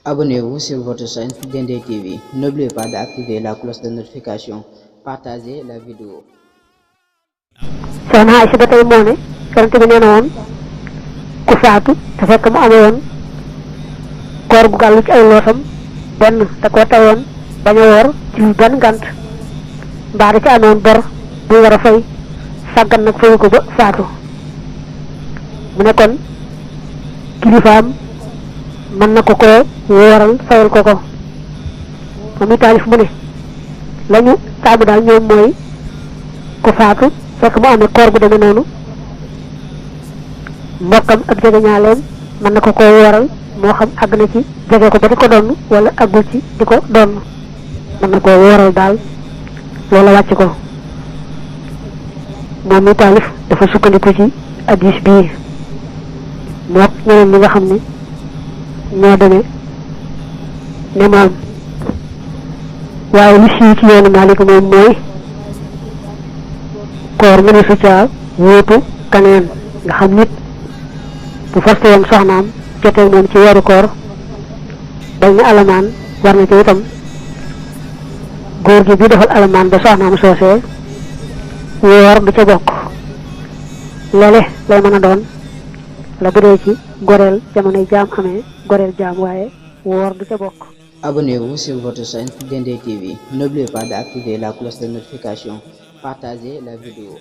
Abonnez-vous sur votre chaîne Dendé TV. N'oubliez pas d'activer la cloche de notification. Partagez la vidéo. soxna Aysa ba tey moo ne yonent bi nee na woon ku faatu te fekk mu amee woon koor gu gàllu ci ay loosam benn da koo tawoon bañ a woor ci benn ngant mbaa da ci amoon bor bu war a fay sàggan nag fayu ko ba faatu mu ne kon kilifaam mën na ko koo wooral fayal ko ko moom i taalif mu ne lañu taamu daal ñoom mooy ku faatu fekk mu amee koor gu demee noonu mbokkam ak jege ñaaleem mën na ko koo wooral moo xam àgg na ci jege ko ba di ko donn wala àggul ci di ko donn mën na koo wooral daal loola wàcc ko moom mi taalif dafa sukkandiku ci hadiis bii mook ñeneen ñi nga xam ne ñoo demee ne moom waaye li siiw ci yoonu Maalik moom mooy koor mu ne su caa wóotu kaneen nga xam nit bu faste woon soxnaam jotee moom ci weeru koor dañ ne alamaan war na ci itam góor gi bi defal alamaan ba soxnaam soosee woor du ca bokk lele lay mën a doon la bu dee ci goreel jamonoy jaam amee goreel jaam waaye woor du ca bokk. Abonnez-vous sur votre chaîne Dendé TV. N'oubliez pas d'activer la cloche de notification. Partagez la vidéo.